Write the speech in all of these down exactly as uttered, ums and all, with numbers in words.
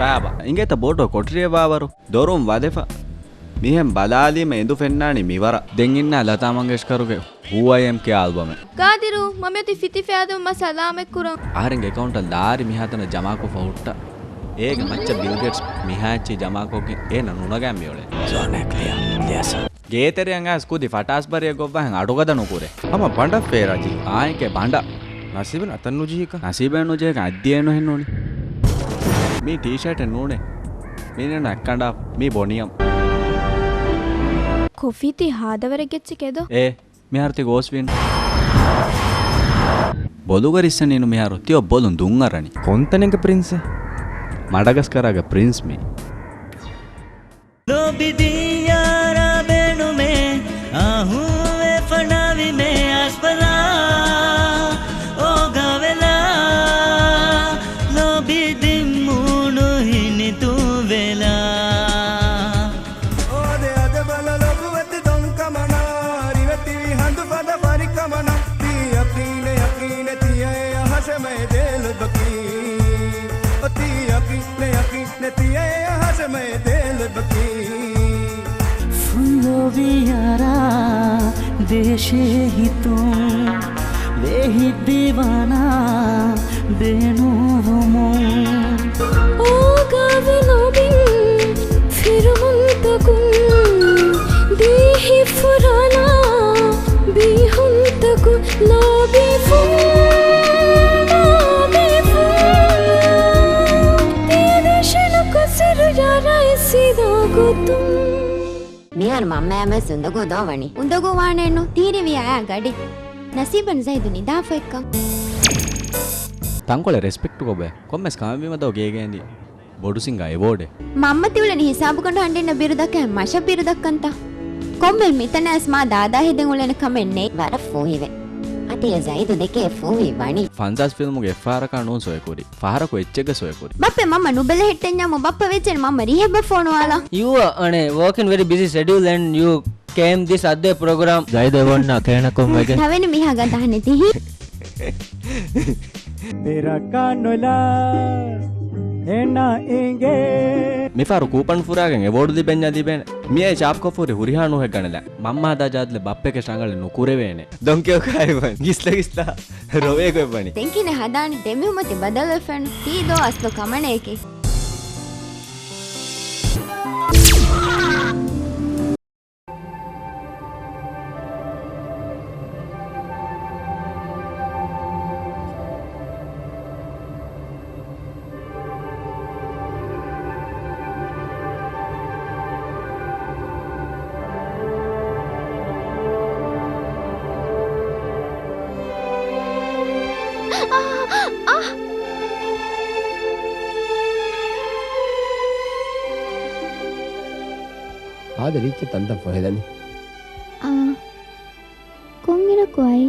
ފާބަ. އިނގޭތަ ބޯޓު ކޮޓަރިއަށް ވާވަރު. ދޮރުން ވަދެފަ. މިހެން ބަލާލީމަ އެނދު ފެންނާނީ މިވަރަށް. ދެން އިންނާ ލަތާ މަންގޭޝްކަރުގެ ހޫ އައި އެމް ކޭ އަލްބަމެއް. ގާދިރު، މަމި އޮތީ ފިތި ފެއިދުން މަ ސަލާމަތް ކުރަން. އަހަރެންގެ އެކައުންޓަށް ލާރި މިހާތަނަށް ޖަމާކޮށްފަ ހުއްޓާ. އޭގެ މައްޗަށް ބިލް ގޭޓްސް މިހާ އެއްޗެއް ޖަމާކޮށްގެން އޭނަ ނުނަގައި މިއުޅެނީ. ޒޯނެ ކްލިއާ. ޔެސް ސާ. ގޭތެރެއަށް އައިސް ކުދި ފަޓާސް ބަރިއެއް ގޮއްވާހެން އަޑުގަދަ ނުކުރޭ. ހަމަ ބަނޑަށް ފޭރާ ޖީ. އާނއެކޭ ބަނޑަށް. ނަސީބެއް ނަތަން ނުޖެހިކަ. ނަސީބެއް ނުޖެހިކަ އައްދިއެއް ނުހެންނޫނީ. މީ ޓީޝާޓެއް ނޫނޭ. މީ ނެން އެއްކަނޑާ. މީ ބޮނިއަމް. ކޮފީ ތީ ހާދަވަރެއް ގެއްޗެކޭ ދޯ؟ އޭ، މިހާރު ތި ގޯސްވީން. ބޮލުގަ ރިއްސަނީނު މިހާރު ތިޔޮ ބޮލުން ދުންއަރަނީ. ކޮންތަނެއްގެ ޕްރިންސެއް؟ މަޑަގަސްކަރާގެ ޕްރިންސް މީ. ލޯބި ދިޔާރާ ބޭނުމޭ، އާހޫ އެ ފަނާވިމޭ އަސްބަލާ، އޯގާވެލާ، ލޯބި ދިއްމޫނު ހިނިތުންވެލާ. އޯދެ އަދެ ބަލަ ލޮބުވެތި ދޮންކަމަނާ، ރިވެތިވި ހަނދު ފަދަ ފަރިކަމަނާ، ތީ ޔަޤީނެއް ޔަޤީނެއް ތިޔައޭ އަހަށެމެ ދޭލޮބަކީ. އޮތީ ޔަޤީނެއް ޔަޤީނެއް ނެތިޔޭ އަހަށެމެ ދޭލޮބަކީ. ފުންލޯބިޔާރާ ދޭށޭ ހިތުން ވޭހި ދީވާނާ ބޭނުންވުމުން. އޯގާވެ ލޯބިން ފިރުމުންތަކުން ދީހި ފުރާނާ ބީހުންތަކުން ލޯބި ފުން، ލޯބި ފުން. ތިޔަ ދޭށޭ ނުކުސިރު ޔާރާ އެ ސީދާ ގޮތުން. މިހާރު މަންމައާމެސް އުނދަގޫ ދޯ ވަނީ. އުނދަގޫ ވާނެއްނު، ތީރިވި އަޔާ ގަޑި. ނަސީބުން ޒައިދު ނިދާފަ އެއްކަން. ތަންކޮޅެއް ރެސްޕެކްޓް ކޮށްބޭ. ކޮންމެސް ކަމެއްވީމަ ދޯ ގޭގައިން ދިޔަ. ބޮޑު ސިންގާ އެވޯޑެއް. މަންމަ ތިއުޅެނީ ހިސާބުގަނޑު ހަނޑިންނަށް ބިރުދައްކައި މަށަށް ބިރުދައްކަންތަ؟ ކޮންމެ މިތަނަސް މާ ދާދާ ހެދެން އުޅެނެ ކަމެއް ނެތް. ވަރަށް ފޫހިވެ. އަދި އެ ޒައިދު ދެކޭ ފޫހި ވަނީ. ފަންސާސް ފިލްމުގެ އެއްފަހަރަކާ ނޫން ސޮއެކުރި. ފަހަރަކު އެއްޗެއްގެ ސޮއެކުރި. ބައްޕެ މަންމަ ނުބެލެހެއްޓެންޏާމު ބައްޕަ ވެއްޖެން މަންމަ ރިހެބަށް ފޮނުވާލާ. You are on a work in very busy schedule and you came this other program. ޒައިދު އެވޯންނާ ކޭނަކުން ވެގެން. ނަވެން މީހާ ގަދަ ހަނެ ތިހި. ދެރަކާ ނޮލާ އޭނާ އިނގޭ. މިފަހަރު ކޫޕަން ފުރާގެން އެވޯޑު ލިބެންޏާ ލިބޭނެ. މިއައި ޗާޕްކޮށްފުރި ހުރިހާ ނޫހެއް ގަނެލާ. މަންމާ ދާ ޖާދުލެ ބައްޕެކެ ޝަނގަޅެ ނުކުރެވޭނެ. ދޮންކިޔޯ ކާއިވަން ގިސްލަ ގިސްލާ ރޮވޭ ގޮތްވަނީ. ދެން ކިހިނެއް ހަދާނީ؟ ދެމީހުން އޮތީ ބަދަލުވެފައެއްނު. ތީ ދޯ އަސްލު ކަމަނަޔަކީ. އާދެ، ރީއްޗެއް ތަންތަން ފޮހެލަނީ. އާ. ކޮންއިރަކު އައީ؟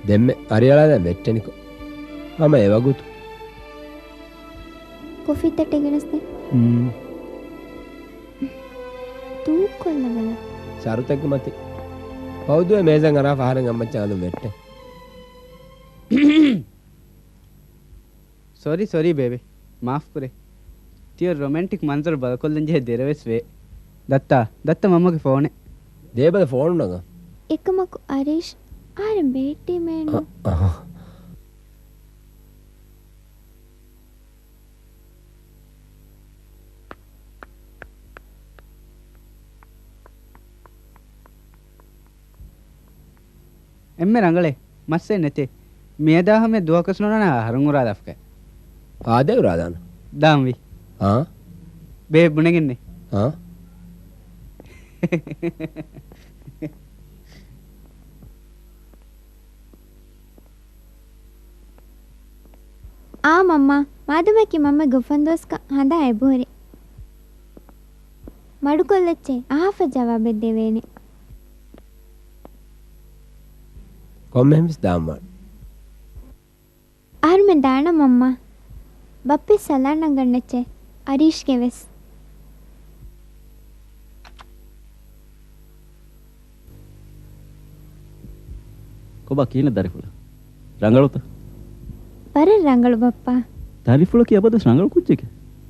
ދެންމެ އަރިއަޅާލަން ވެއްޓެނިކޮ. ހަމަ އެވަގުތު. ކޮފީ ތައްޓެއް ގެނެސްދޭ. ހުން. ދޫކޮށްލަބަލަ. ޝަރުތެއްގެ މަތިން. ފައުދުއެ މޭޒަށް އަރާ ފަހަރެއް އައްމައްޗަށް އަލުން ވެއްޓެން. ސޮރީ، ސޮރީ ބޭބެ. މާފްކުރޭ. ތިޔަ ރޮމެންޓިކް މަންޒަރު ބަލަކޮށްލަން ޖެހޭ ދެރަވެސް ވޭ. ދައްތާ، ދައްތަ މަންމަގެ ފޯނެއް. ދޭބަލަ ފޯނު ނަގަ. އެކަމަކު އަރީޝް އަހަރެން ބޭއްޓީމޭނު. އަ، އަހަ. އެންމެ ރަނގަޅޭ، މައްސައެއް ނެތޭ. މިއަދާ ހަމަ ދުވަހަކަސް ނޯންނާނެ އަހަރުން އުރާލާފަކައި. އާދެ އުރާލާނަ. ދާންވީ. އާ؟ ބޭ ބުނެގެންނެ. އާ؟ އާ މަންމާ، މާދަމަކީ މަންމަގެ އުފަންދުވަސްކަ ހަނދާ އެބަހުރި. މަޑުކޮށްލައްޗޭ، އަހާފަ ޖަވާބެއް ދެވޭނެ. ކޮންމެހެންވެސް ދާންވާނެ. އަހަރުމެން ދާނަ މަންމާ. ބައްޕަ ސަލާން ނަގަންނައްޗޭ، އަރީޝްގެ ވެސް. ކޮބާ ކިހިނެއް ދަރިފުޅެއް؟ ރަނގަޅުތަ؟ ވަރަށް ރަނގަޅު ބައްޕާ. ދަރިފުޅަކީ އަބަދުވެސް ރަނގަޅު ކުއްޖެކޭ.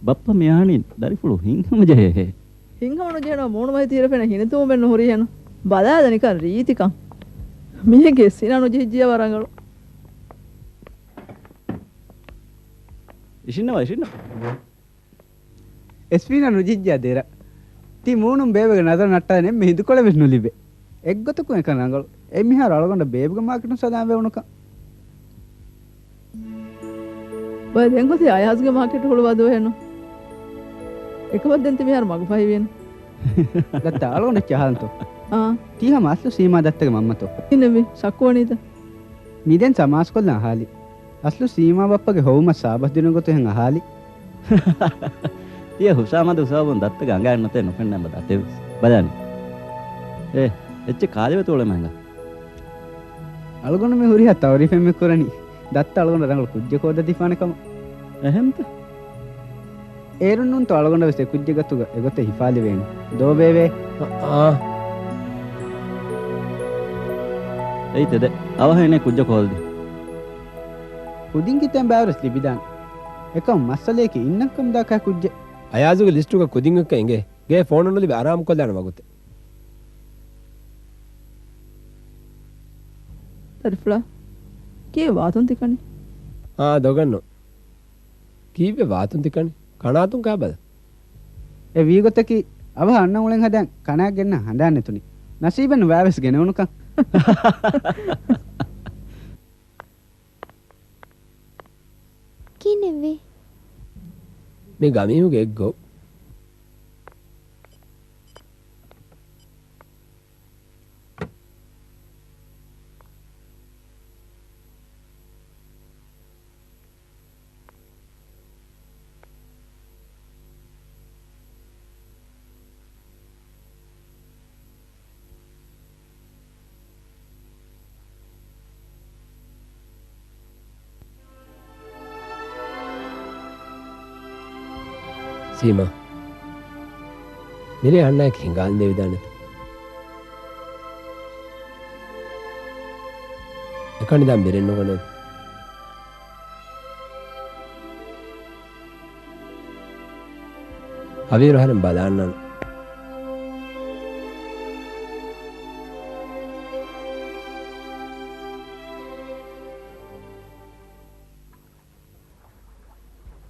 ބައްޕަ މި އަހަނީ ދަރިފުޅު ހިތްހަމަޖެހޭ. ހިތްހަމަ ނުޖެހޭނަމަ މޫނުމަތި ތީރަފެނަށް ހިނިތުންވުމެއް ނުހުރީހެން. ބަލާލަ ނިކަން ރީތިކަން. މީހެއްގެ ސިނާ ނުޖެހިއްޖިއްޔާ ވަރަށް ރަނގަޅު. އިށިންނަވާ، އިށިންނަވާ. އެސްފީނާ ނުޖެހިއްޖިއްޔާ ދެރަ. ތީ މޫނުން ބޭބެގެ ނަޒަރު ނައްޓާލަން އެންމެ ހިނދުކޮޅެއް ވެސް ނުލިބޭ. އެއްގޮތަކުން އެކަން ރަނގަޅު. އެ މިހާރު އަޅުގަނޑަށް ބޭބެގެ މާކެޓުން ސަލާމްވެވުނުކަން. ބައެއް ދެން ގޮތީ އަޔާޒްގެ މާކެޓު ހުޅުވާ ދުވަހެއް ނޫން. އެކަމަށް ދެން ތި މިހާރު މަގުފަހިވީނު. ދައްތަ އަޅުގަނޑު އެއްޗެއް އަހާންތޯ؟ އާ. ތީ ހަމަ އަސްލު ސީމާ ދައްތަގެ މަންމަތޯ؟ އިންނެވި ޝައްކުވަނީތަ؟ މިދެން ސަމާސްކޮށްލަން އަހާލި. އަސްލު ސީމާ ބައްޕަގެ ހޮވުމަށް ސާބަހަށް ދިނުން ގޮތު ހެން އަހާލި. ތިޔަ ހުސާމަދު ހުސާބުން ދައްތަގެ އަނގައިން ނުތޭ ނުފެންނަ އެބަ ދަތެވެސް. ބަލާނީ. އޭ، އެއްޗެއް ކާލިވެތޯޅެމަ ހިނގާ. އަޅުގަނޑު މި ހުރިހާ ތައުރީފެއް މި ކުރަނީ ދައްތަ އަޅުގަނޑަށް ރަނގަޅު ކުއްޖެއް ހޯދަދީފާނެ ކަމަށް. އެހެންތަ؟ އޭރުން ނޫންތޯ އަޅުގަނޑަށް ވެސް އެ ކުއްޖެއް ގަތުގަ އެގޮތަށް ހިފާލެވޭނީ. ދޯ ބޭބެ. އާ. އެއީ ތެދެއް. އަވަހަށް އިނޭ ކުއްޖަކު ހޯދަދީ. ކުދިން ކިތަން ބައިވެރިވެސް ލިބިދާނެ. އެކަމު މައްސަލަޔަކީ އިންނަން ކަމުދާކަށް ކުއްޖެއް. އަޔާޒުގެ ލިސްޓުގަ ކުދިން އެއްކަ އިނގޭ. ގޭ ފޯނު ނުލިބި އަރާމުކޮށްލާނެ ވަގުތެއް. ދަރިފުޅާ، ކީއްވެ ވާތުން ތިކަނީ؟ އާ، ދޮގެއްނު. ކީއްވެ ވާތުން ތިކަނީ؟ ކަނާތުން ކާބަލަ؟ އެ ވީގޮތަކީ، އަވަހަށް އަންނަ އުޅެން ހަދާން ކަނާތް ގެންނަ ހަނދާން ނެތުނީ. ނަސީބެއްނު ވާވެސް ގެނެވުނުކަން. ކިހިނެއްވީ؟ މި ގަމީހުގެ އެއްގޮ. ސީމާ، މިރޭ އަންނައަކީ ހިނގާލަން ދެވިދާނެތަ؟ އެކަނި ދާން ބިރެއް ނުގަނެވި. ހަވީރު އަހަރެން ބަލާންނާނެ.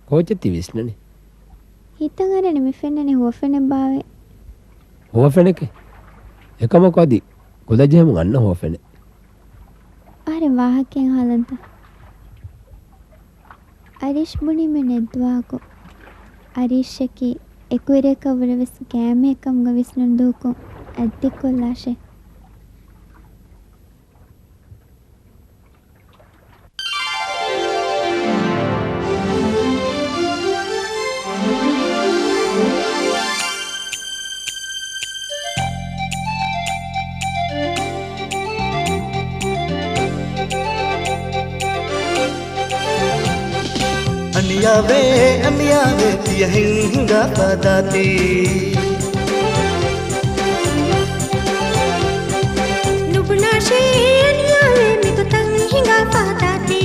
ކޯޗެއް ތި ވިސްނަނީ؟ ހިތަށް އަރަނީ މި ފެންނަނީ ހުވަފެނެއް ބާވޭ. ހުވަފެނެކޭ؟ އެކަމަކު އަދި ކުލަ ޖެހެމުން އަންނަ ހުވަފެނެއް. އަހަރެން ވާހަކައެއް އަހާލަންތަ؟ އަރީޝް ބުނީމެއް ނެތް ދުވަހަކު. އަރީޝްއަކީ އެކުވެރިޔަކަށްވުރެ ވެސް ގާތްމީހެއް ކަމުގަ ވިސްނުނު ދޫކޮށް އަތްދިއްކޮށްލާށޭ. އަނިޔާވޭ، އަނިޔާވޭ، ތިޔަ ހިން ހިނގާފަ ދާތީ. ނުބުނާށޭ އަނިޔާވޭ، މިގޮތަށް ހިނގާފަ ދާތީ.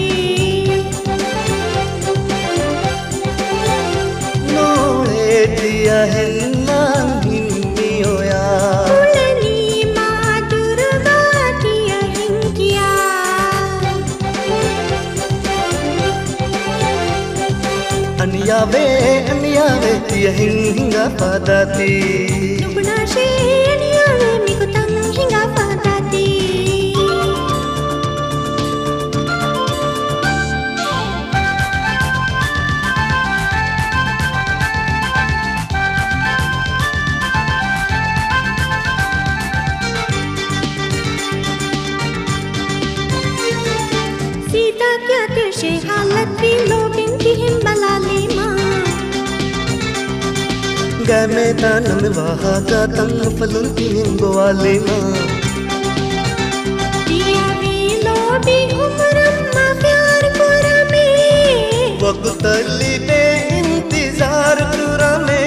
ނޯޅޭ ތިޔަ ހެންނާން ހިންމި އޮޔާ. އުޅެނީ މާ ދުރުގާ ތިޔަ ހިން ކިޔާ. އަނިޔާވޭ، އަނިޔާވޭ، ތިޔަ ހިން ހިނގާފަ ދާތީ. ނުބުނާށޭ އަނިޔާވޭ، މިގޮތަށް ހިނގާފަ ދާތީ. ސީދާ ކިޔާ ތިވެށޭ ހާލަތްވީ ލޯބިން ކިހިން ބަލާލީމާ. ގައިމޭ ތާނަމެ ވާހަކަތައް އުފަލުން ކިހިން ގޮވާލީމާ. ތިޔަވީ ލޯބި އުމުރަށް މާ ފިޔާރު ކުރަމޭ. ވަގުތަށް ލިބޭ އިންތިޒާރު ކުރަމޭ.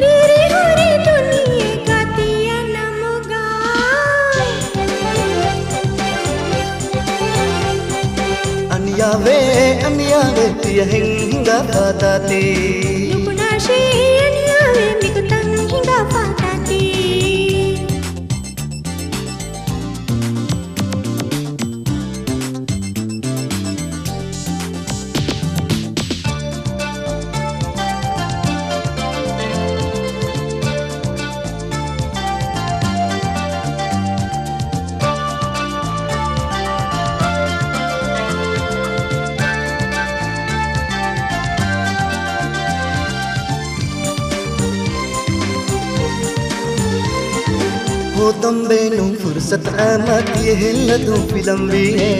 ދިރިހުރި ދުނިޔެގަ ތިޔަ ނަމުގަ. އަނިޔާވޭ، އަނިޔާވޭ، ތިޔަ ހިން ހިނގާފަ ދާތީ. އޮތަނބޭނުން ފުރުސަތު އައިމަ ތިޔަހެން ލަދުން ފިލަންވީހޭ.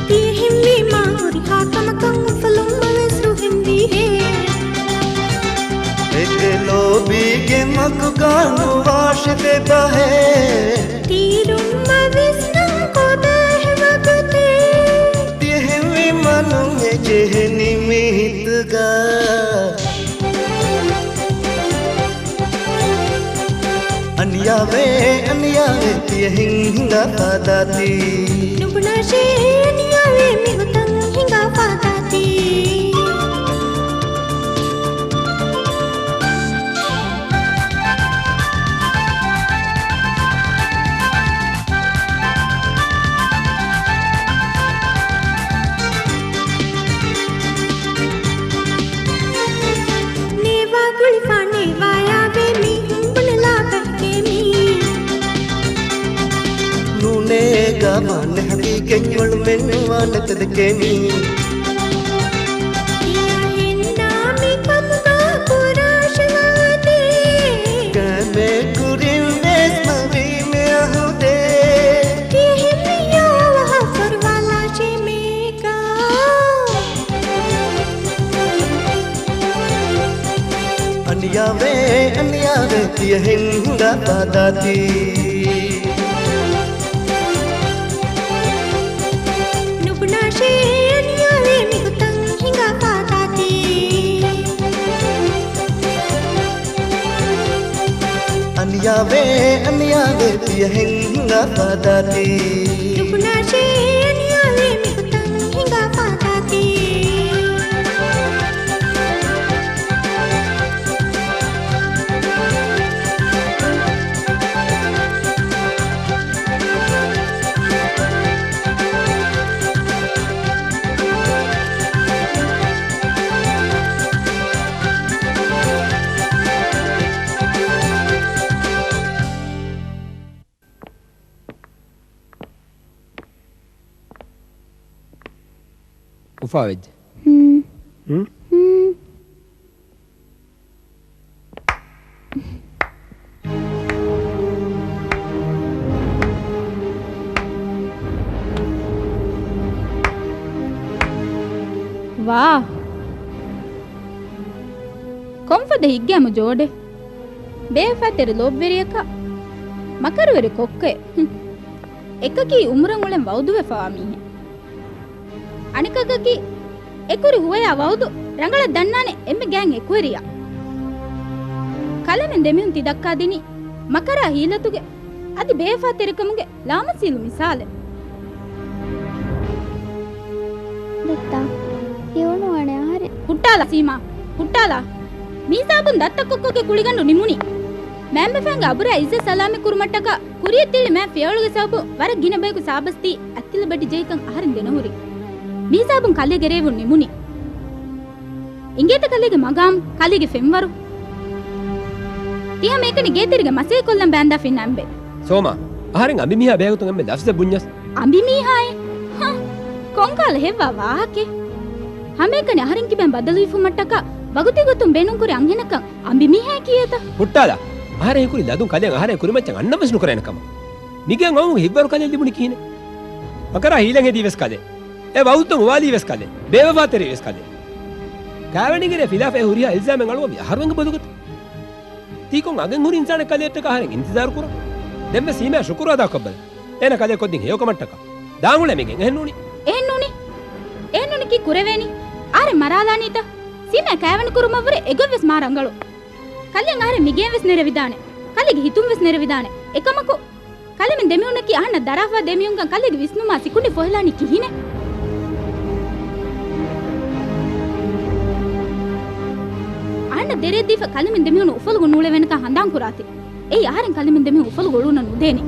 ތިޔަހެންވީމާ ހުރިހާ ކަމަކަށް އުފަލުންމަ ވެސް ރުހެންވީހޭ. އެކެ ލޯބީގެ މަގުގަ ނުވާށެ ދެބަހޭ. ތީރުންމަ ވިސްނަން ކޮބާހޭ ވަގުތެއް. ތިޔަހެންވީމާ ނުހެން ޖެހެނީ މީހިތުގަ. އަނިޔާވޭ، އަނިޔާވޭ، ތިޔަހެން ހިނގާ ފާދާތީ. ނުބުނާށޭ، އަނިޔާވޭ، މިގޮތަށް ހިނގާ ފާދާތީ. ނޭވާ ގުޅިފާ ނޭވާޔާވޭ މީހުން ބުނެލާ ބަހެކޭ މީ. ނޫނޭ ގާވާނެ ހަގީގަތް އޮޅުމެއް ނުވާނެ ތެދެކޭ މީ. ތިޔަހެންނާ މިކަމުގަ ކުރާށެ ވައުދެއް. ކަމެއް ކުރިން ވެސް މަވީމެ އަހުދެއް. ތިޔަހެންވިއްޔާ ވަހަށް ފޮރުވާލާށޭ މޭ. އަނިޔާވޭ، އަނިޔާވޭ، ތިޔަހެން ހިނގާ ފާދާތީ. ނުބުނާށޭ، އަނިޔާވޭ، މިގޮތަށް ހިނގާ ފާދާތީ. އަނިޔާވޭ، އަނިޔާވޭ، ތިޔަހެން ހިނގާ ފާދާތީ. ނުބުނާށޭ، އަނިޔާވޭ، މިގޮތަށް ހިނގާ ފާދާތީ. އުފާވެއްޖެ. ހުން. ހުން؟ ހުން. ވާ. ކޮންފަދަ ހިތްގައިމު ޖޯޑެއް؟ ބޭވަފާތެރި ލޯބިވެރިޔަކާ، މަކަރުވެރި ކޮއްކޮއެއް. ހުން. އެކަކީ އުމުރަށް އުޅެން ވައުދުވެފަވާ މީހެއް. އަނެކަކަކީ އެކުރި ހުވަޔާ ވައުދު ރަނގަޅަށް ދަންނާނެ އެންމެ ގާތް އެކުވެރިޔާ. ކަލޭމެން ދެމީހުން ތިދައްކާދިނީ މަކަރާ ހީލަތުގެ އަދި ބޭވަފާތެރިކަމުގެ ލާމަސީލު މިސާލެއް. ދައްތާ، ހެޔޮނުވާނެ އަހަރެން. ހުއްޓާލާ ސީމާ، ހުއްޓާލާ. މީސާބުން ދައްތަ ކޮއްކޮގެ ކުޅިގަނޑު ނިމުނީ. މައިންބަފައިންގެ އަބުރާ އިއްޒަތް ސަލާމަތް ކުރުމަށްޓަކާ ކުރިޔަށް ތިއްލި މާތް ފިޔަވަޅުގެ ސަބަބުން ވަރަށް ގިނަ ބަޔަކު ސާބަސްދީ އަތްތިލަ ބަޑި ޖެހިކަން އަހަރެން ދެނެހުރީ. މީސާބުން ކަލޭގެ ރޭވުން ނިމުނީ. އިނގޭތަ ކަލޭގެ މަގާމު، ކަލޭގެ ފެންވަރު؟ ތިހަމަ އެކަނި ގޭތެރޭގަ މަސައްކަތްކޮށްލަން ބާންދާ ފިންނަ އަނބެ. ސޯމާ، އަހަރެން އަނބިމީހާ ބެހޭގޮތުން އެންމެ ލަފްޒެއް ބުންޏަސް. އަނބިމީހާއޭ؟ ހަ، ކޮންކަހަލަ ހެއްވާ ވާހަކައެއް؟ ހަމައެކަނި އަހަރެން ކިބައިން ބަދަލުވެފުމަށްޓަކާ ވަގުތީގޮތުން ބޭނުންކުރި އަންހެނަކަށް އަނބިމީހާއޭ ކިޔޭތަ؟ ހުއްޓާލާ، އަހަރެން ހީކުރި ލަދުން ކަލެއަށް އަހަރެން ކުރިމައްޗަށް އަންނަން ވެސް ނުކުރޭނެ ކަމަށް. މިގޭން އައުމުގެ ހިތްވަރު ކަލެއަށް ލިބުނީ ކިހިނެއް؟ މަކަރާ ހީލަން ހެދީ ވެސް ކަލެ. އެ ވައުދުތައް އުވާލީ ވެސް ކަލެ. ބޭވަފާތެރި ވެސް ކަލެ. ކާވެނިގެރޭ ފިލާފަ އެ ހުރިހާ އިލްޒާމެއް އަޅުވަންވީ އަހަރުމެންގެ ބޮލުގަތަ؟ ތީ ކޮން އަގެއް ހުރި އިންސާނެއް ކަލެއަށްޓަކާ އަހަރެން އިންތިޒާރު ކުރަން؟ ދެންވެސް ސީމާ ޝުކުރު އަދާކޮށްބަލަ. އޭނަ ކަލޭ ކޮށްދިން ހެޔޮކަމަށްޓަކާ. ދާނގުޅޭ މިގެން އެހެންނޫނީ. އެހެންނޫނީ. އެހެންނޫނީކީ ކުރެވޭނީ. އަހަރެން މަރާލާނީތަ؟ ސީމާ ކާވެނި ކުރުމަށްވުރެ އެގޮތްވެސް މާ ރަނގަޅު. ކަލެއަށް އަހަރެން މިގޭންވެސް ނެރެވިދާނެ. ކަލޭގެ ހިތުންވެސް ނެރެވިދާނެ. އެކަމަކު، ކަލޭމެން ދެމީހުންނަކީ އަހަންނަށް ދަރާފަ ދެމީހުންކަން ކަލޭގެ ވިސްނުމާ ސިކުނޑި ފޮހެލާނީ ކިހިނެއް؟ އަހަންނަށް ދެރައެއްދީފަ ކަލޭމެން ދެމީހުން އުފަލުގަ ނޫޅެވޭނެކަން ހަނދާން ކުރާތި. އެއީ އަހަރެން ކަލޭމެން ދެމީހުން އުފަލުގަ އުޅުނަށް ނުދޭނެ.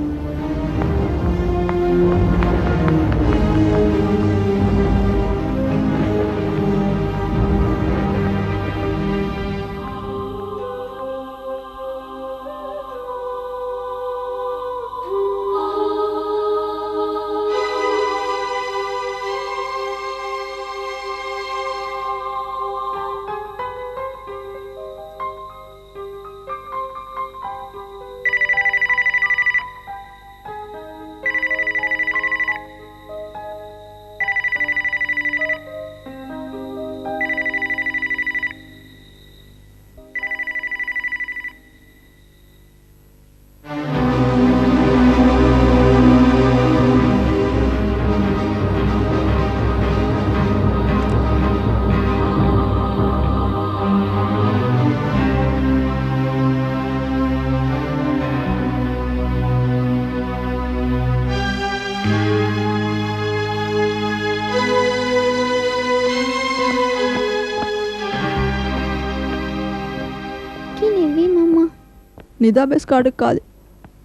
ނިދާ ބޭސް ކާޑެއް ކާލި.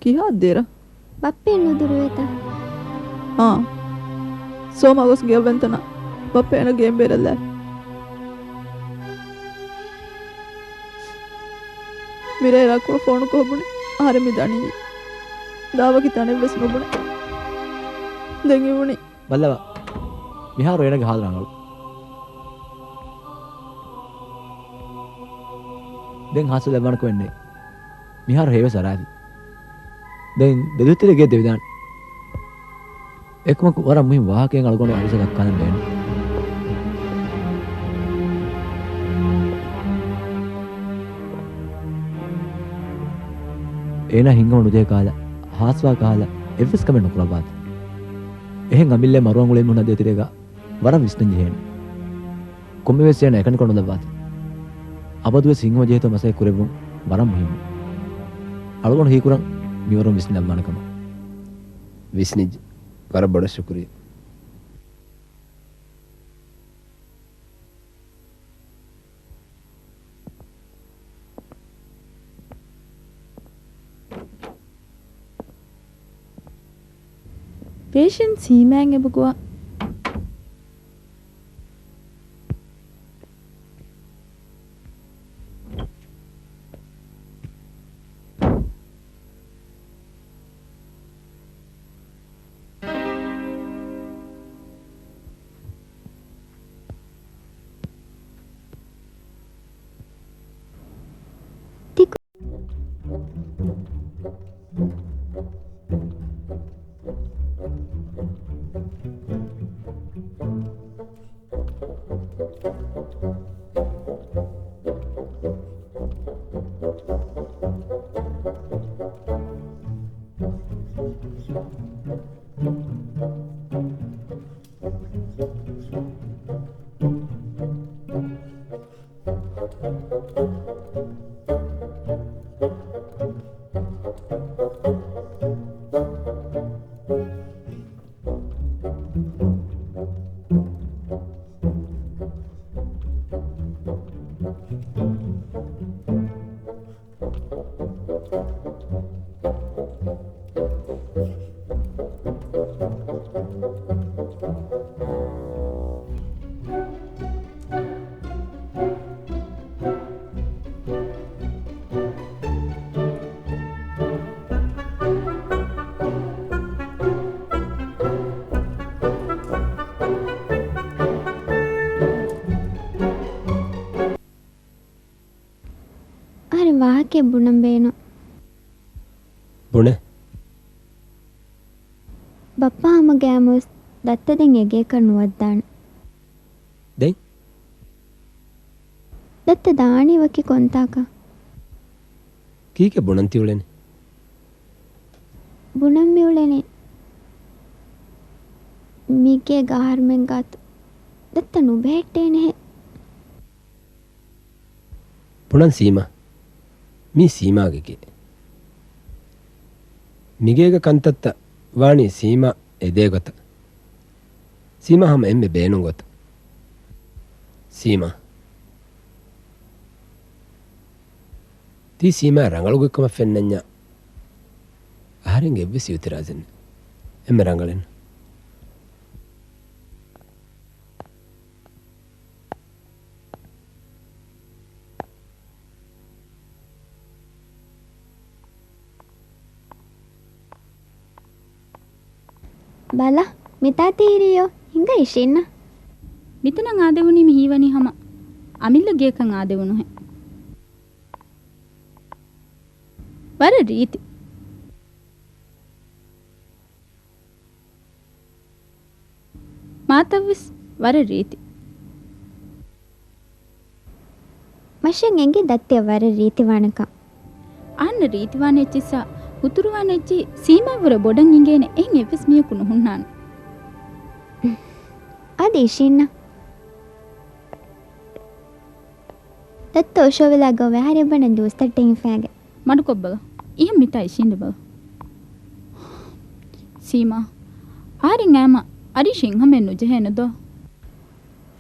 ކިހާ ދެރަ؟ ބައްޕަ ނުދުރުވޭތަ؟ އާ. ސޯމާ ގޮސް ގެޔަށް ވަންތަނާ. ބައްޕަ އޭނަ ގެއިން ބޭރަށްލާފި. މިރޭ ރާކުޅަ ފޯނު ކޮށް ބުނި. އަހަރެން މި ދަނީ. ދާ ވަކި ތަނެއް ވެސް ނުބުނެ. ދެން އިވުނީ. ބައްލަވާ. މިހާރު އޭނަގެ ހާލު ރަނގަޅު. ދެން ހާސްވެލައްވާނެ ކަމެއް ނެތް. މިހާރު ހެޔޮވެސް އަރާތި. ދެން ދެދުއްތެރޭ ގެ ދެވިދާނެ. އެކަމަކު ވަރަށް މުހިން ވާހަކައެއް އަޅުގަނޑު އަރިސަ ދައްކާލަން ބޭނުން. އޭނާ ހިތްހަމަ ނުޖެހޭ ކަހަލަ، ހާސްވާ ކަހަލަ އެއްވެސް ކަމެއް ނުކުރައްވާތި. އެހެން އަމިއްލަ މަރުވާން އުޅޭ މީހުން ހަދޭތެރޭގަ ވަރަށް ވިސްނަން ޖެހޭނެ. ކޮންމެވެސް އޭނަ އެކަނިކޮށް ނުލައްވާތި. އަބަދުވެސް ހިތްހަމަ ޖެހޭތޯ މަސައްކަތް ކުރެއްވުން ވަރަށް މުހިންމު. އަޅުގަނޑު ހީކުރަން މިވަރުން ވިސްނިލައްވާނެ ކަމަށް. ވިސްނިއްޖެ. ވަރަށް ބޮޑަށް ޝުކުރިއްޔާ. ޕޭޝަންޓް ސީމާއަށް އެބަގުވާ. އަހަރެން ވާހަކައެއް ބުނަން ބޭނުން. ބުނެ. ބައްޕަ ހަމަ ގައިމުވެސް ދައްތަ ދެން އެގޭކަށް ނުވައްދާނެ. ދެން؟ ދައްތަ ދާނީ ވަކި ކޮންތާކަށް؟ ކީކޭ ބުނަން ތިއުޅެނީ؟ ބުނަން މިއުޅެނީ މިގޭގަ އަހަރުމެން ގާތު ދައްތަ ނުބެހެއްޓޭނެހެ. ބުނަން ސީމާ. މީ ސީމާގެ ގެ. މިގޭގަ ކަންތައްތައް ވާނީ ސީމާ އެދޭ ގޮތަށް. ސީމާ ހަމަ އެންމެ ބޭނުން ގޮތަށް. ސީމާ. ތީ ސީމާ ރަނގަޅު ގޮތްކަމަށް ފެންނަންޏާ އަހަރެންގެ އެއްވެސް އިއުތިރާޒެއް ނެތް. އެންމެ ރަނގަޅެއް. ބަލަ، މިތާ ތިހިރީޔޯ، ހިނގާ އިށީންނަ. މިތަނަށް އާދެވުނީ މި ހީވަނީ ހަމަ އަމިއްލަ ގެޔަކަށް އާދެވުނުހެން. ވަރަށް ރީތި. މާތައްވެސް ވަރަށް ރީތި. މަށަށް އެނގި ދައްތަ ވަރަށް ރީތިވާނެކަން. އަހަންނަށް ރީތިވާނެ އެއްޗިއްސާ ހުތުރުވާނެ އެއްޗި ސީމާއަށްވުރެ ބޮޑަށް އިނގޭނެ އެހެން އެއްވެސް މީހަކު ނުހުންނާނެ. އަދި އިށީންނަ. ދައްތަ އޮށޯވެލާ ގޮވެ އަހަރެން ބަންނަ ދުވަސްތައްޓެއް ހިފާގެ. މަޑުކޮށްބަލަ. އިހަށް މިތާ އިށީނދެބަލަ. ސީމާ. އަހަރެން އައިމަ އަރީޝް ހިތްހަމައެއް ނުޖެހޭނެ ދޯ.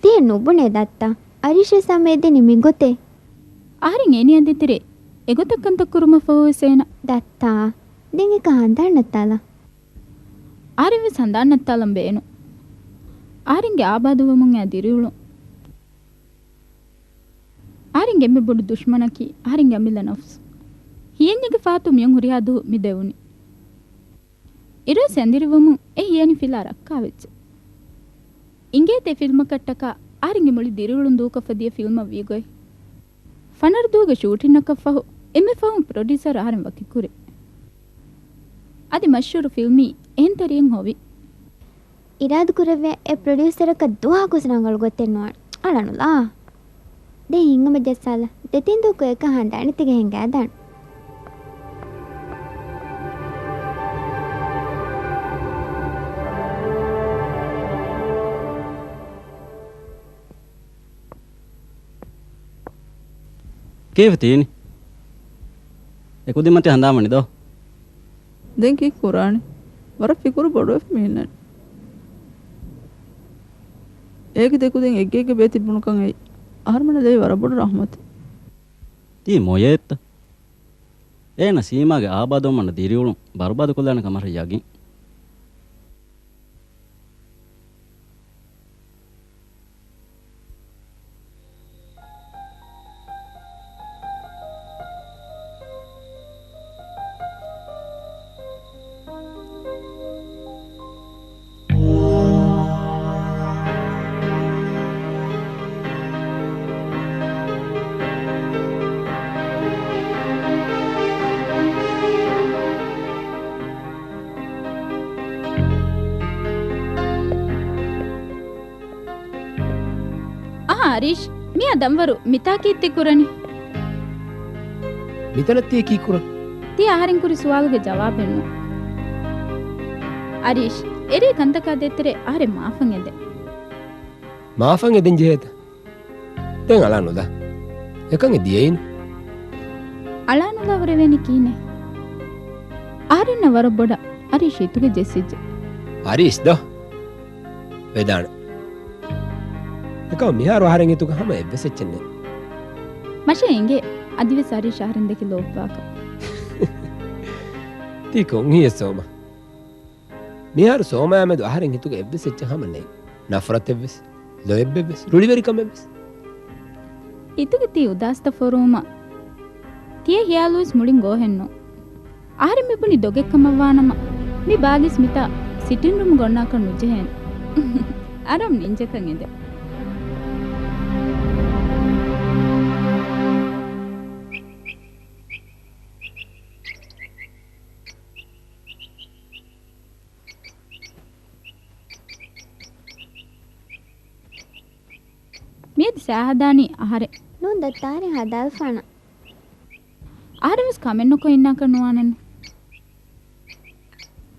ތިހެން ނުބުނޭ ދައްތަ. އަރީޝްވެސް ހަމަ އެދެނީ މިގޮތޭ. އަހަރެން އެނިޔަ ދޭތެރޭ އެގޮތަށް ކަންތައް ކުރުމަށްފަހުވެސް އޭނަ. ދައްތާ، ދެން އެކަން ހަނދާން ނައްތާލަން. އަހަރެންވެސް ހަނދާން ނައްތާލަން ބޭނުން. އަހަރެންގެ އާބާދުވަމުން އެ ދިރިއުޅުން. އަހަރެންގެ އެންމެ ބޮޑު ދުޝްމަނަކީ އަހަރެންގެ އަމިއްލަ ނަފްސު. ހިޔެއްނެގިފަ އާތު މިއޮން ހުރިހާ ދުވަހު މި ދެވުނީ. އިރުވެސް އެނދިރިވުމުން އެ ހިޔެނި ފިލާ ރައްކާވެއްޖެ. އިނގޭތަ އެ ފިލްމަކަށްޓަކާ އަހަރެންގެ މުޅި ދިރިއުޅުން ދޫކޮށްފަ ދިޔަ ފިލްމަށް ވީގޮތް؟ ފަނަރަ ދުވަހުގެ ޝޫޓިންއަކަށްފަހު އެންމެ ފަހުން ޕްރޮޑިއުސަރު އަހަރެން ވަކިކުރި. އަދި މަޝްހޫރު ފިލްމީ އެހެން ތަރިއެއް ހޮވި. އިރާދަކުރެއްވިއްޔާ އެ ޕްރޮޑިއުސަރަކަށް ދުވަހަކުވެސް ރަނގަޅު ގޮތެއް ނުވާނެ. އަޅާނުލާ. ދެން ހިތްހަމަޖައްސާލަ. ދެތިން ދުވަހަކު އެކަން ހަނދާނެތިގެ ހިނގާދާނެ. ކޭފަ ތީނި؟ އެ ކުދިން މަތި ހަނދާންވަނީ ދޯ؟ ދެން ކީކު ކުރާނީ؟ ވަރަށް ފިކުރު ބޮޑުވެފަ މި އިންނަނީ. އޭގެ ދެކުދިން އެއްގެއެއްގެ ބޭތިއްބުނުކަން އެއީ އަހަރުމެންނަށް ލެވި ވަރަށް ބޮޑު ރަޙްމަތެއް. ތީ މޮޔައެއްތަ؟ އޭނަ ސީމާގެ އާބާދުވުމަށް ދިރިއުޅުން ބަރުބާދުކޮށްލާނެކަން މަށަށް ޔަގީން. އަހާ އަރީޝް، މިއާ ދަންވަރު މިތާ ކީއްތި ކުރަނީ؟ މިތަނަށް ތިޔަ ކީއްކުރަން؟ ތިޔަ އަހަރެން ކުރި ސުވާލުގެ ޖަވާބެއް ނޫން. އަރީޝް، އެރީ ކަންތަކާ ދޭތެރޭ އަހަރެން މާފަށް އެދެން. މާފަށް އެދެން ޖެހޭތަ؟ ދެން އަޅާނުލާ. އެކަން އެ ދިޔައީނު. އަޅާނުލާ ހުރެވޭނީ ކިހިނެއް؟ އަހަރެންނަށް ވަރަށް ބޮޑަށް އަރީޝް ހިތުގަ ޖެއްސިއްޖެ. އަރީޝް ދޯ؟ ވެދާނެ. އެކަމަ މިހާރު އަހަރެން ހިތުގަ ހަމަ އެއްވެސް އެއްޗެއް ނެތް. މަށެއް އިނގޭ. އަދިވެސް އަރީޝް އަހަރެން ދެކެ ލޯބިވާކަށް. ތީ ކޮން ހިޔެއް ސޯމަ؟ މިހާރު ސޯމަޔާ މެދު އަހަރެން ހިތުގަ އެއްވެސް އެއްޗެއް ހަމަ ނެތް. ނަފްރަތެއްވެސް، ލޯތްބެއްވެސް، ރުޅިވެރިކަމެއްވެސް. ހިތުގަ ތީ އުދާސްތައް ފޮރުވުމަށް ތިޔަ ހިޔާލުވެސް މުޅިން ގޯހެއްނު. އަހަރެން މިބުނި ދޮގެއްކަމަށްވާނަމަ، މި ބާލީސް މިތާ ސިޓިންރޫމް ގޮންނާކަށް ނުޖެހޭނެ. އަރަމް ނިންޖަކަށް އެދެ. މިއަދު ސައި ހަދާނީ އަހަރެން. ނޫން ދައްތާ އަހަރެން ހަދާލަފާނަން. އަހަރެން ވެސް ކަމެއް ނުކޮށް އިންނާކަށް ނުވާނެން.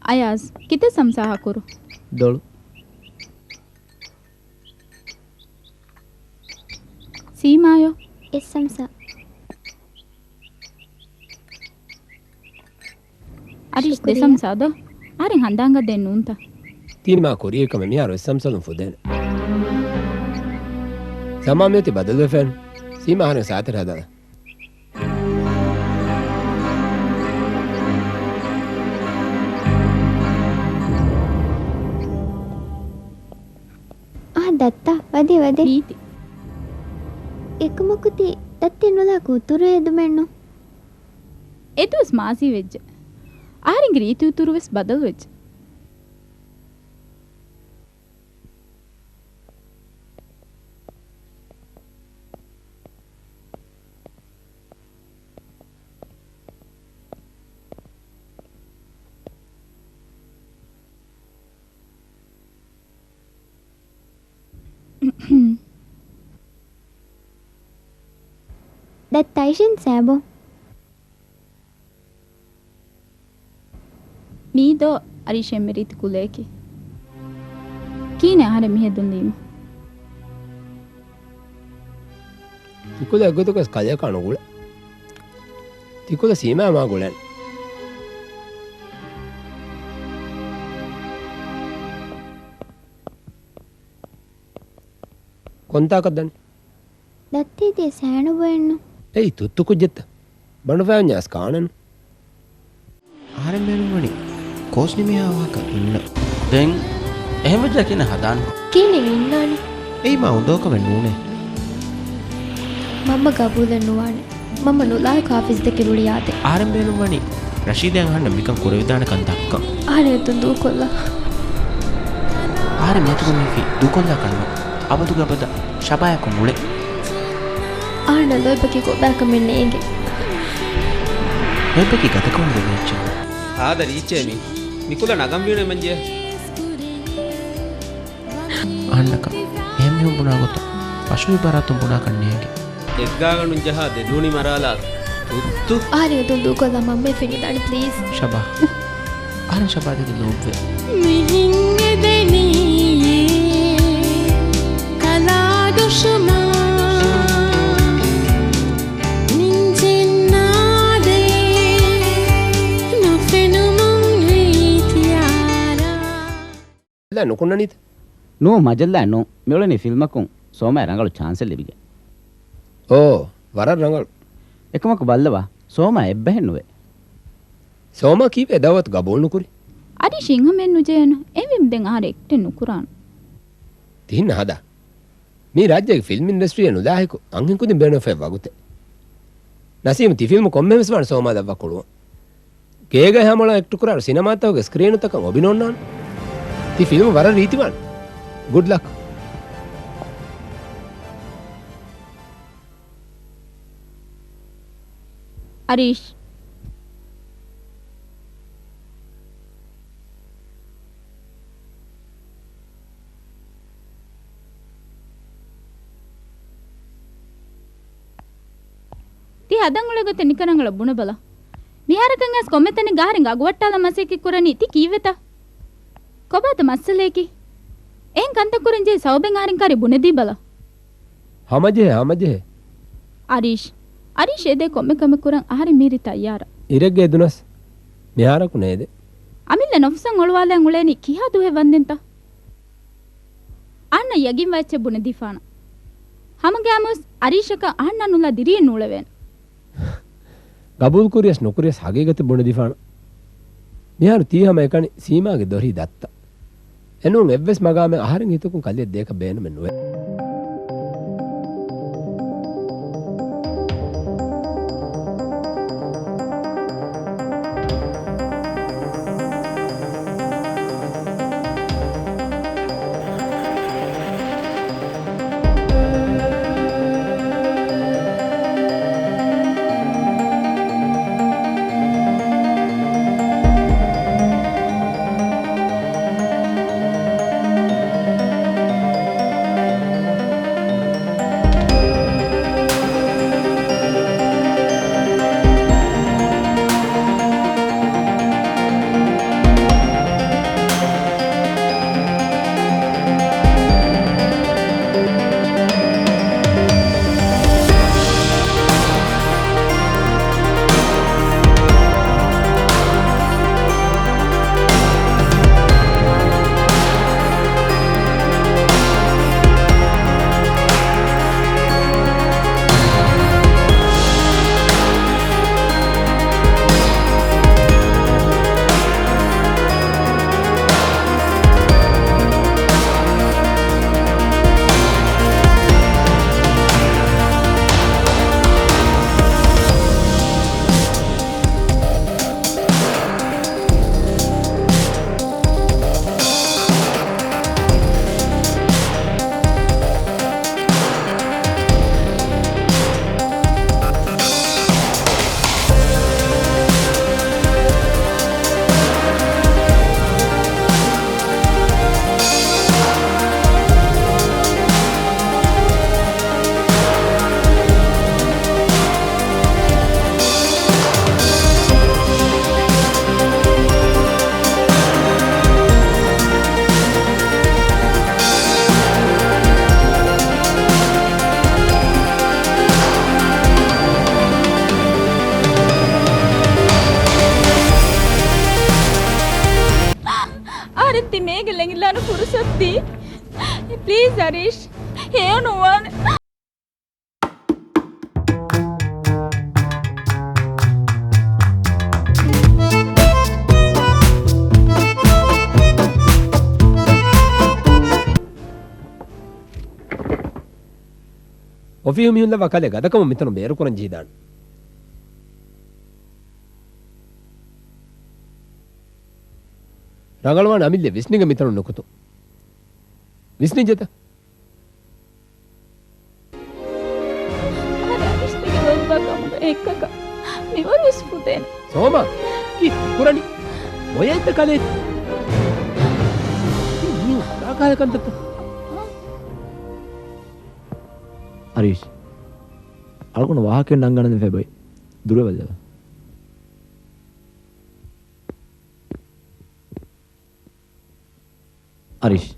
އަޔާޒް، ކިތައް ސަމްސާ ހަކުރު؟ ދޮޅު. ސީމާޔޯ؟ އެއް ސަމްސާ. އަރީޝް، ދެ ޝުކުރިއްޔާ. ސަމްސާ ދޯ؟ އަހަރެން ހަނދާންގަ ދެން ނޫންތަ؟ ތީ މާ ކުރިއެއް ކަމެއް މިހާރު އެއް ސަމްސާލުން ފުދޭނެ. ސަމާ މިއޮތީ ބަދަލުވެފައެއްނު. ސީމާ އަހަރެން ސާތެރެ ހަދާލަ. އާ، ދައްތާ، ވަދެ، ވަދެ. ނީތި. އެކަމަކު ތީ ދައްތި ނުލާ ކުތުރު ހެދުމެއްނު. އެދުވަސް މާޒީ ވެއްޖެ. އަހަރެންގެ ރީތި އުތުރު ވެސް ބަދަލު ވެއްޖެ. ދައްތަ އިޝިން ސާބޯ. މީ ދޯ އަރީޝް އެންމެ ރީތި ކުލައަކީ. ކީނެ އަހަރެން މިހެދުން ލީމަ. ތިކުލަ އެއްގޮތަކަސް ކަލެއަކާ ނުގުޅޭ. ތިކުލަ ސީމާ މާ ގުޅޭނެ. ކޮންތާކަށް ދަނީ؟ ދައްތީ ދޭ ސައިނުބޮއެއްނު. އެއީ ތުއްތު ކުއްޖެއްތަ؟ ބަނޑުފައި ވަންޏާސް ކާނެނު. އަހަރެން ބޭނުންވަނީ ކޯސް ނިމިހާ ވާހަކަ އިންނަ. ދެން އެހެން ވެއްޖާ ކިހިނެއް ހަދާނީ؟ ކިހިނެއް އިންނާނީ؟ އެއީ މާ އުނދަގޫކަމެއް ނޫނޭ. މަންމަ ގަބޫލެއް ނުވާނެ. މަންމަ ނުލާހިކު ހާފިޒްދެކެ ރުޅިއާދޭ. އަހަރެން ބޭނުންވަނީ ރަޝީދާ އަހަންނަށް މިކަން ކުރެވިދާނެކަން ދައްކަން. އަހަރެން އެތަން ދޫކޮށްލާ. އަހަރެން މިއަތުގަ މީ ދޫކޮށްލާކަށް ނޫން. އަބަދުގެ އަބަދަށް ޝަބާޔަކު މުޅެ. އަހަންނަށް ލޯތްބަކީ ކޮބާކަމެއް ނޭނގެ. ލޯތްބަކީ ގަދަކަމުގެ މީހެއްޗެއް. ހާދަ ރީއްޗޭ މީ. މިކުލަ ނަގަން ވީނު އެމަންޖެ. އަހަންނަކަށް އެހެން މީހުން ބުނާ ގޮތަށް ފަށުވި ބަރާތުން ބުނާކަށް ނޭނގެ. އެއްގާގަނޑުން ޖަހާ ދެދޫނި މަރާލާ ތުއްތު. އަހަރެން އެތަން ދޫކޮށްލާ މަންމަ ފެނިދާނެ ޕްލީޒް. ޝަބާ. އަހަރެން ޝަބާދެކެ ލޯބިވޭ. މިހެން އެދެނީ ކަލާ ދުޝުމާ. ނިންޖެންނާދޭ ނުފެނުމުން ރީތިއާރާ. ނުކުންނަނީތަ؟ ނޫން، މަޖައްލާ ނޫން. މިއުޅެނީ ފިލްމަކުން ސޯމާ ރަނގަޅު ޗާންސެއް ލިބިގެން. އޯ، ވަރަށް ރަނގަޅު. އެކަމަކު ބައްލަވާ، ސޯމާ އެއްބަހެއް ނުވޭ. ސޯމާ ކީއްވެ ދައުވަތު ގަބޫލު ނުކުރީ؟ އަރީޝް އިންހަމެއް ނުޖެހޭނު. އެހެންވީމަ ދެން އަހަރެން އެކްޓެއް ނުކުރާނަން. ތިހިން ހަދާ. މީ ރާއްޖޭގެ ފިލްމް އިންޑަސްޓްރީއަށް ނުލާހިކު އަންހެންކުދިން ބޭނުންވެފައި ވަގުތެއް. ނަސީމް ތި ފިލްމު ކޮންމެވެސް ވާން ސޯމާ ދައްވާ ކުޅުވަން. ގޭގަ ހަމަޅަ އެކްޓް ކުރާ ސިނަމާތަކުގެ ސްކްރީނުތަކަށް އޮބި ނޯންނާނެ. ތި ފިލްމު ވަރަށް ރީތިވާނެ. ގުޑް ލަކް. އަރީޝް. ތި ހަދަން އުޅޭ ގޮތެއް ނިކަން ރަނގަޅަށް ބުނެބަލަ. މިހާރަކަށް އައިސް ކޮންމެ ތަނެއްގަ އަހަރެން އަގުވައްޓާލަން މަސައްކަތް ކުރަނީ ތި ކީއްވެތަ؟ ކޮބާތަ މައްސަލަޔަކީ؟ އެހެން ކަންތައް ކުރަން ޖެހި ސަބަބެއް އަހަރެން ކާރި ބުނެދީބަލަ. ހަމަޖެހޭ، ހަމަޖެހޭ. އަރީޝް. އަރީޝް އެދޭ ކޮންމެ ކަމެއް ކުރަން އަހަރެން މިހިރީ ތައްޔާރަށް. އިރެއްގަ އެދުނަސް މިހާރަކު ނޭދޭ. އަމިއްލަ ނަފްސަށް އޮޅުވާލަން އުޅޭނީ ކިހާ ދުވަހެއް ވަންދެންތަ؟ އަހަންނަށް ޔަގީންވާ އެއްޗެއް ބުނެދީފާނަން. ހަމަގައިމުވެސް އަރީޝަކަށް އަހަންނާ ނުލާ ދިރިއެއް ނޫޅެވޭނެ. ގަބޫލުކުރިޔަސް ނުކުރިޔަސް ހަގީގަތެއް ބުނެދީފާނަން. މިހާރު ތީ ހަމައެކަނި ސީމާގެ ދޮރީ ދައްތަ. އެނޫން އެއްވެސް މަގާމެއް އަހަރެން ހިތަކުން ކަލެއަށް ދޭކަށް ބޭނުމެއް ނުވޭ. އަހަރެން ތި މޭގެ ލެނގިލާނެ ފުރުސަތު ދީ. ޕްލީޒް އަރީޝް. ހެޔޮ ނުވާނެ. އޮފީހު މީހުން ލައްވާ ކަލޭ ގަދަކަމުން މިތަނުން ބޭރުކުރަން ޖެހިދާނެ. ރަނގަޅުވާނެ އަމިއްލަ ވިސްނިގެން މިތަނުން ނުކުތު. ވިސްނިއްޖެތަ؟ އަހަރެން ވިސްނިގެން އޮތްވާ ކަމުގަ އެއްކަކަށް މިވަރު ވެސް ފުދޭނެ. ސޯމާ، ކީ ކުރަނީ؟ މޮޔައެއްތަ ކަލޭ؟ މީ ކާކާލ ކަންތައްތަ؟ އަރީޝް، އަޅުގަނޑު ވާހަކައެއް ނަންގަންނަން ފެބޮތް. ދުރުވެވައްލަވާ. އަރީޝް،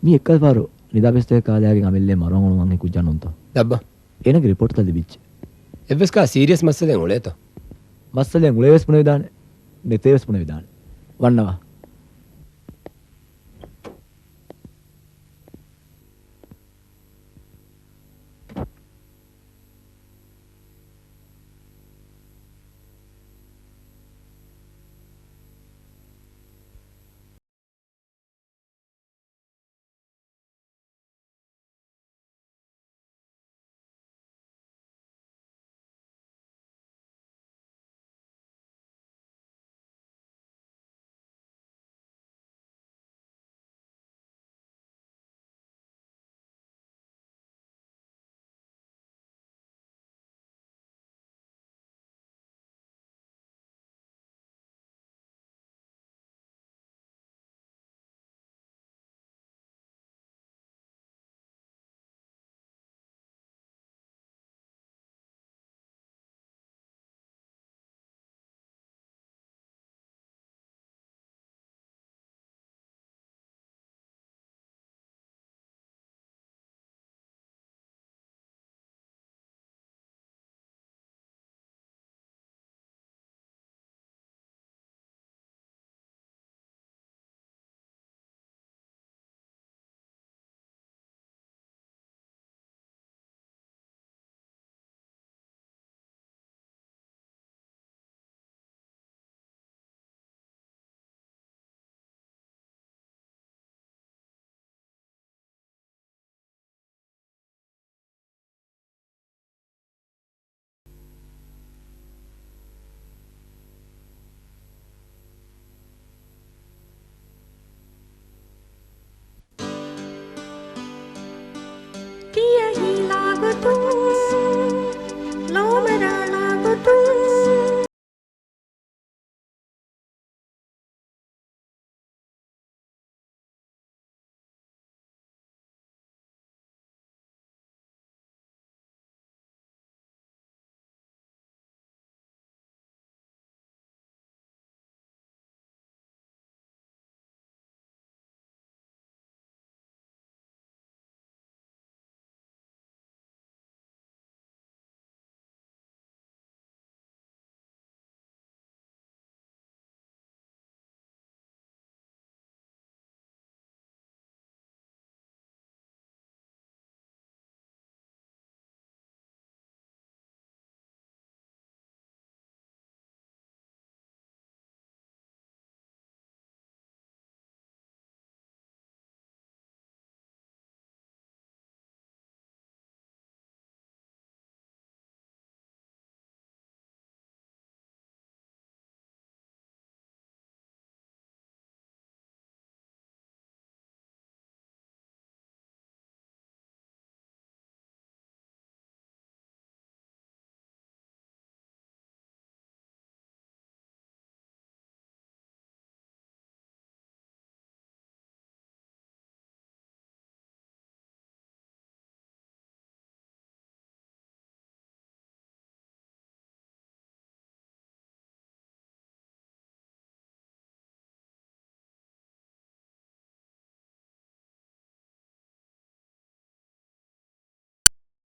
މީ އެއްކަލަ ފަހަރު ނިދާ ބޭސްތަކެއް ކާލާގެން އަމިއްލައަށް މަރުވާން އުޅުނު އަންހެން ކުއްޖާ ނޫންތޯ؟ ލައްބަ. އޭނަގެ ރިޕޯޓްތައް ލިބިއްޖެ. އެއްވެސް ކާ ސީރިއަސް މައްސަލައެއް އުޅޭތޯ؟ މައްސަލައެއް އުޅޭވެސް ބުނެވިދާނެ، ނެތޭވެސް ބުނެވިދާނެ. ވަންނަވާ.